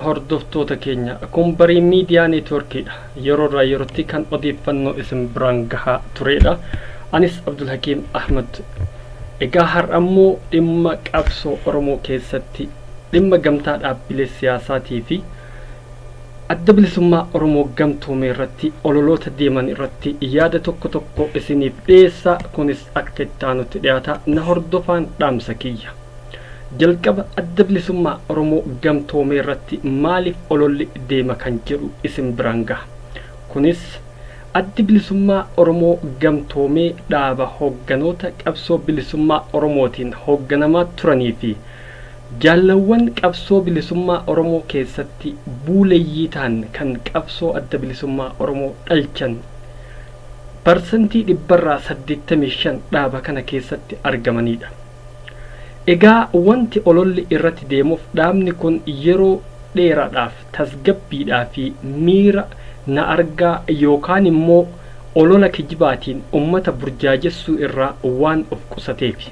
Hordoftoota keenya, kun Barii Miidiyaa Neetworkiidha. Yeroo irraa yerootti kan odeeffannoo isin biraan gahaa turedha. Anis Abdulhakiim Ahmad. Egaa har'a immoo dhimma qabsoo Oromoo keessatti dhimma gamtaa dhaabbilee siyaasaatii fi Adda Bilisummaa Oromoo gamtoome irratti ololoota deeman irratti yaada tokko tokko isiniif dhiyeessa. Kunis akka itti aanutti dhiyaata. Na hordofaan dhaamsa kiyya. Jalqaba Adda Bilisummaa Oromoo gamtoome irratti maaliif ololli deema kan jedhu isin biraan gaha. Kunis Addi Bilisummaa Oromoo gamtoomee dhaaba hoogganoota qabsoo bilisummaa Oromootiin hoogganamaa turanii fi Jaallawwan qabsoo bilisummaa Oromoo keessatti buuleyyii tahan kan qabsoo Adda Bilisummaa Oromoo dhalchan parsantii dhibbarraa 85 dhaaba kana keessatti argamaniidha. Egaa wanti ololli irratti deemuuf dhaabni kun yeroo dheeraadhaaf tasgabbiidhaa fi miira na argaa yookaan immoo olola kijibaatiin ummata burjaajessuu irraa waan of qusateefi.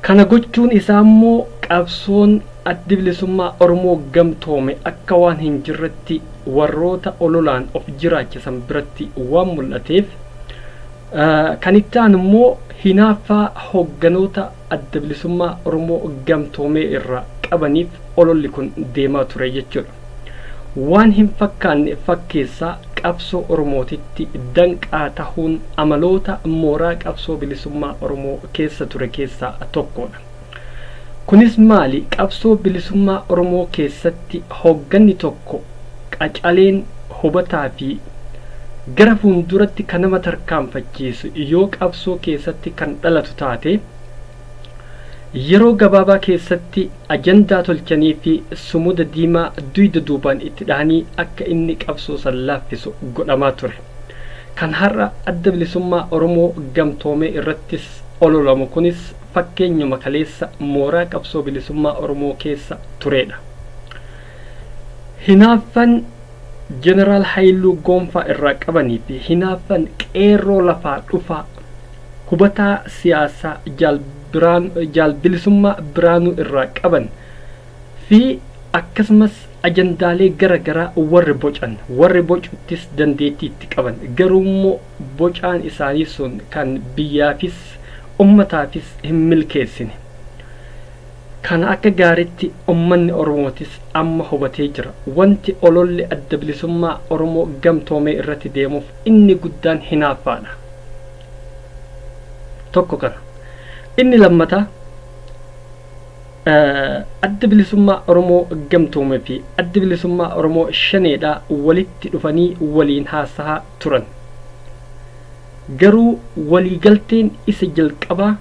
Kana gochuun isaa immoo qabsoon Addi Bilisummaa Oromoo gamtoome akka waan hin jirretti warroota ololaan of jiraachisan biratti waan mul'ateef, kan itti aanu immoo hinaaffaa hoogganoota Adda Bilisummaa Oromoo gamtoomee irraa qabaniif ololli kun deemaa ture jechuudha. Waan hin fakkaanne fakkeessaa qabsoo Oromootitti danqaa tahuun amaloota mooraa qabsoo bilisummaa Oromoo keessa ture keessaa tokkoodha. Kunis maali qabsoo bilisummaa Oromoo keessatti hoogganni tokko qacaleen hubataa fi gara fuulduratti kan nama tarkaanfachiisu yoo qabsoo keessatti kan dhalatu taate, Yeroo gabaabaa keessatti ajandaa tolchaniifii sumuda diimaa duyda duubaan itti dhahanii akka inni qabsoo san laaffisu godhamaa ture. Kan har'a Adda Bilisummaa Oromoo gamtoomee irrattis ololamu kunis fakkeenyuma kaleessa mooraa qabsoo bilisummaa Oromoo keessa tureedha. Hinaaffan Jeneraal Hayiluu Goonfaa irraa qabanii fi hinaaffan qeerroo lafaa dhufaa hubataa siyaasaa Jaal Jaal Bilisummaa Biraanuu irraa qaban fi akkasumas ajandaalee gara garaa warri bocan, warri bocuttis dandeettii itti qaban, garuu immoo bocaan isaanii sun kan biyyaafis ummataafis hin milkeessine. Kana akka gaaritti ummanni Oromootis amma hubatee jira. Wanti ololli Adda Bilisummaa Oromoo gamtoomee irratti deemuuf inni guddaan hinaaffaadha. Tokko kana. Inni lammataa Adda Bilisummaa Oromoo gamtoome fi Addi Bilisummaa Oromoo Shaneedha walitti dhufanii waliin haasahaa turan. Garuu waliigalteen isa jalqabaa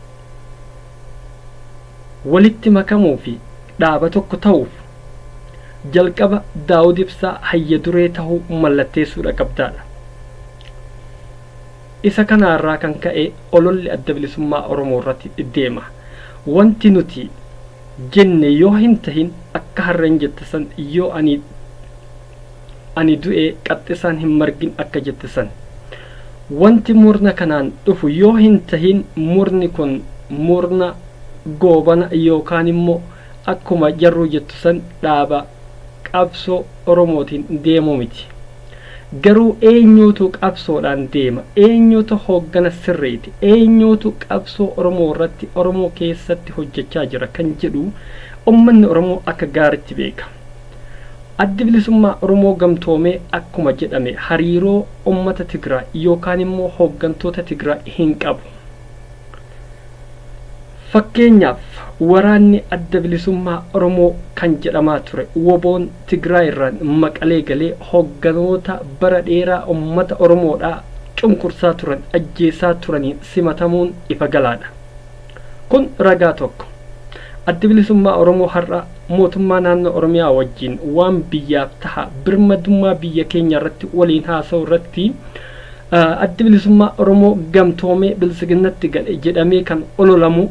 walitti makamuu fi dhaaba tokko tahuuf jalqaba Daawud Ibsaa hayya duree tahuu mallatteessuudha qabdaadha. Isa kanaarraa kan ka'e ololli Adda Bilisummaa Oromoo irratti deema. Wanti nuti jenne yoo hin tahin akka harreen jette san yoo ani ani du'e qaxxisaan hin margin akka jette san. Wanti murna kanaan dhufu yoo hin tahin murni kun murna goobana yookaan immoo akkuma jarruu jettu san dhaaba qabsoo Oromootiin deemuu miti. Garuu eenyuutu qabsoodhaan deema? Eenyuutu hooggana sirriiti? Eenyuutu qabsoo Oromoo irratti Oromoo keessatti hojjechaa jira kan jedhu ummanni Oromoo akka gaaritti beeka. Addi Bilisummaa Oromoo gamtoomee akkuma jedhame hariiroo ummata Tigraay yookaan immoo hooggantoota Tigraay hin qabu. Fakkeenyaaf waraanni Adda Bilisummaa Oromoo kan jedhamaa ture WBOn Tigraay irraan Maqalee galee hoogganoota bara dheeraa ummata Oromoodhaa cunqursaa turan, ajjeesaa turaniin simatamuun ifa galaadha. Kun ragaa tokko. Addi Bilisummaa Oromoo har'a mootummaa naannoo Oromiyaa wajjin waan biyyaaf taha birmadummaa biyya keenya irratti waliin haasa'uu irratti Addi Bilisummaa Oromoo gamtoomee Biltsiginnatti gale jedhamee kan ololamu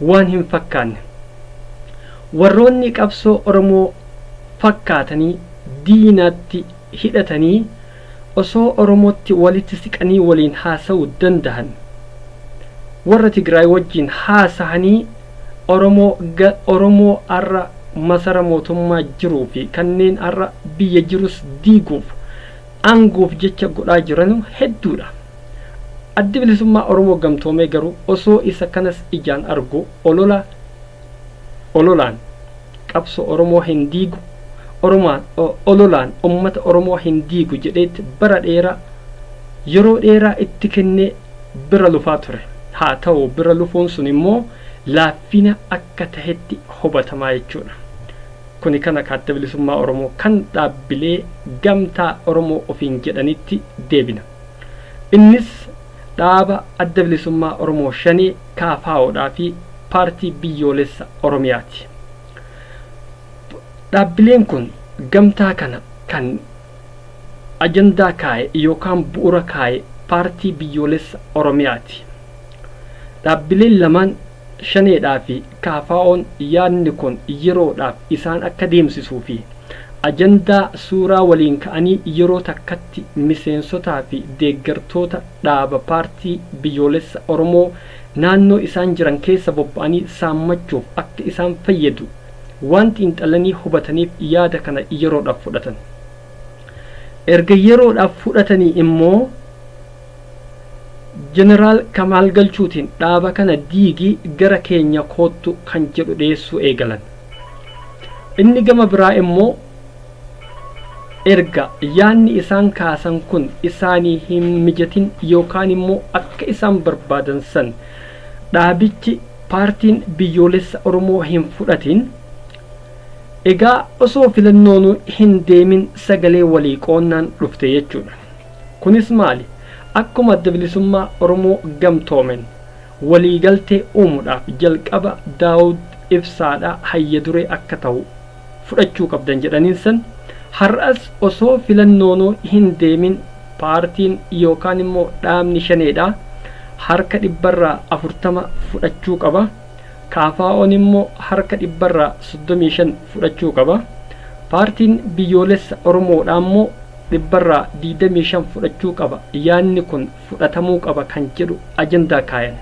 waan hin fakkaanne. Warroonni qabsoo Oromoo fakkaatanii diinatti hidhatanii osoo Oromootti walitti siqanii waliin haasa'uu dandahan warra Tigraay wajjin haasahanii Oromoo Oromoo har'a masara mootummaa jiruu fi kanneen har'a biyya jirus diiguuf aangoof jecha godhaa jiran hedduudha. Addi Bilisummaa Oromoo Gamtoomee garuu osoo isa kanas ijaan argu olola ololaan qabsoo Oromoo hin diigu, oromaan ololaan ummata Oromoo hin diigu jedheetti bara dheeraa yeroo dheeraa itti kennee bira lufaa ture. Haa ta'u, bira lufuun sun immoo laaffina akka tahetti hubatamaa jechuudha. Kuni kana ka Adda Bilisummaa Oromoo kan dhaabbilee gamtaa Oromoo ofiin jedhanitti deebina. Innis dhaaba Adda Bilisummaa Oromoo Shanee, KFOdhaa fi Paartii Biyyoolessa Oromiyaati. Dhaabbileen kun gamtaa kana kan ajandaa kaa'e yookaan bu'ura kaa'e Paartii Biyyoolessa Oromiyaati. Dhaabbileen lamaan Shaneedhaa fi KFOn yaadni kun yeroodhaaf isaan akka deemsisuu fi ajandaa suuraa waliin ka'anii yeroo takkatti miseensotaa fi deeggartoota dhaaba Paartii Biyyoolessa Oromoo naannoo isaan jiran keessa bobba'anii saammachuuf akka isaan fayyadu waan xiinxalanii hubataniif yaada kana yeroodhaaf fudhatan. Erga yeroodhaaf fudhatanii immoo Jeneraal Kamaal Galchuutiin dhaaba kana diigii gara keenya koottu kan jedhu dhiyeessuu eegalan. Inni gama biraa immoo erga yaadni isaan kaasan kun isaanii hin mijatin yookaan immoo akka isaan barbaadan san dhaabichi Paartiin Biyyoolessa Oromoo hin fudhatin, egaa osoo filannoonuu hin deemin sagalee walii qoonnaan dhufte jechuudha. Kunis maali? Akkuma Adda Bilisummaa Oromoo gamtoomen walii galtee uumudhaaf jalqaba Daawud Ibsaadha hayya duree akka tahu fudhachuu qabdan jedhaniin san har'as osoo filannoonuu hin deemin paartiin yookaan immoo dhaabni Shaneedha harka dhibbarraa 40 fudhachuu qaba. KFOn immoo harka dhibbarraa 35 fudhachuu qaba. Paartiin Biyyoolessa Oromoodhaa immoo dhibbarraa 25 fudhachuu qaba, yaadni kun fudhatamuu qaba kan jedhu ajandaa kaayan.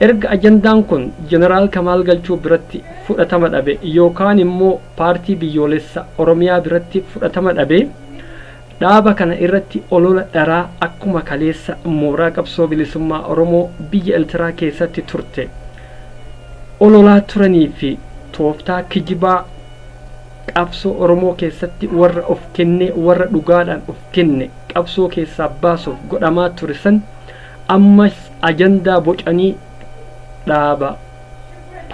Erga ajandaan kun Jeneraal Kamaal Galchuu biratti fudhatama dhabe yookaan immoo Paartii Biyyoolessa Oromiyaa biratti fudhatama dhabe, dhaaba kana irratti olola dharaa akkuma kaleessa mooraa qabsoo bilisummaa Oromoo biyya Eltiraa keessatti turte ololaa turanii fi tooftaa kijibaa qabsoo Oromoo keessatti warra of kennee warra dhugaadhaan of kenne qabsoo keessaa baasuuf godhamaa ture san ammas ajandaa bocanii dhaaba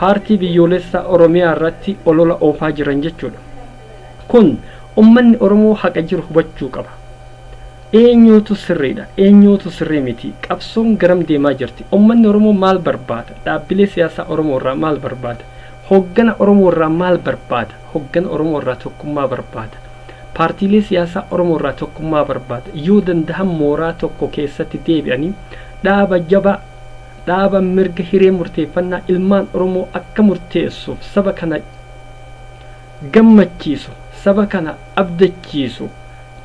Paartii Biyyoolessa Oromiyaa irratti olola oofaa jiran jechuudha. Kun ummanni Oromoo haqa jiru hubachuu qaba. Eenyuutu sirriidha? Eenyuutu sirrii miti? Qabsoon garam deemaa jirti? Ummanni Oromoo maal barbaada? Dhaabbilee siyaasaa Oromoo irraa maal barbaada? Hooggana Oromoo irraa maal barbaada? Hooggana Oromoo irraa tokkummaa barbaada. Paartiilee siyaasaa Oromoo irraa tokkummaa barbaada. Yoo dandahan mooraa tokko keessatti deebi'anii dhaaba jabaa, dhaaba mirga hiree murteeffannaa ilmaan Oromoo akka murteessuuf saba kana gammachiisu, saba kana abdachiisu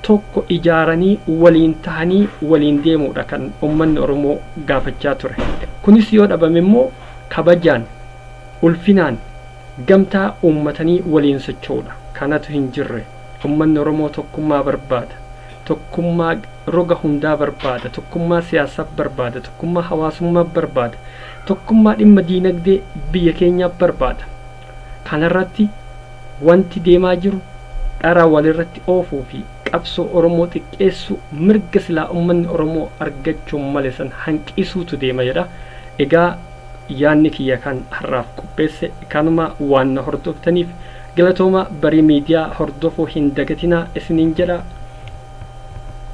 tokko ijaaranii waliin tahanii waliin deemuudha kan ummanni Oromoo gaafachaa ture. Kunis yoo dhabame immoo kabajaan, ulfinaan gamtaa uummatanii waliin socho'uudha. Kanatu hin jirre. Ummanni Oromoo tokkummaa barbaada. Tokkummaa roga hundaa barbaada. Tokkummaa siyaasaaf barbaada. Tokkummaa hawaasummaaf barbaada. Tokkummaa dhimma diinagdee biyya keenyaaf barbaada. Kanarratti wanti deemaa jiru dhara walirratti oofuu fi qabsoo Oromoo xiqqeessuu, mirga silaa ummanni Oromoo argachuu male san hanqisuutu deema jedha. Egaa yaanni kiyya kan har'aaf qopheesse kanuma. Waan na hordoftaniif galatoomaa. Barii Miidiyaa hordofuu hin dagatinaa isiniin jedha.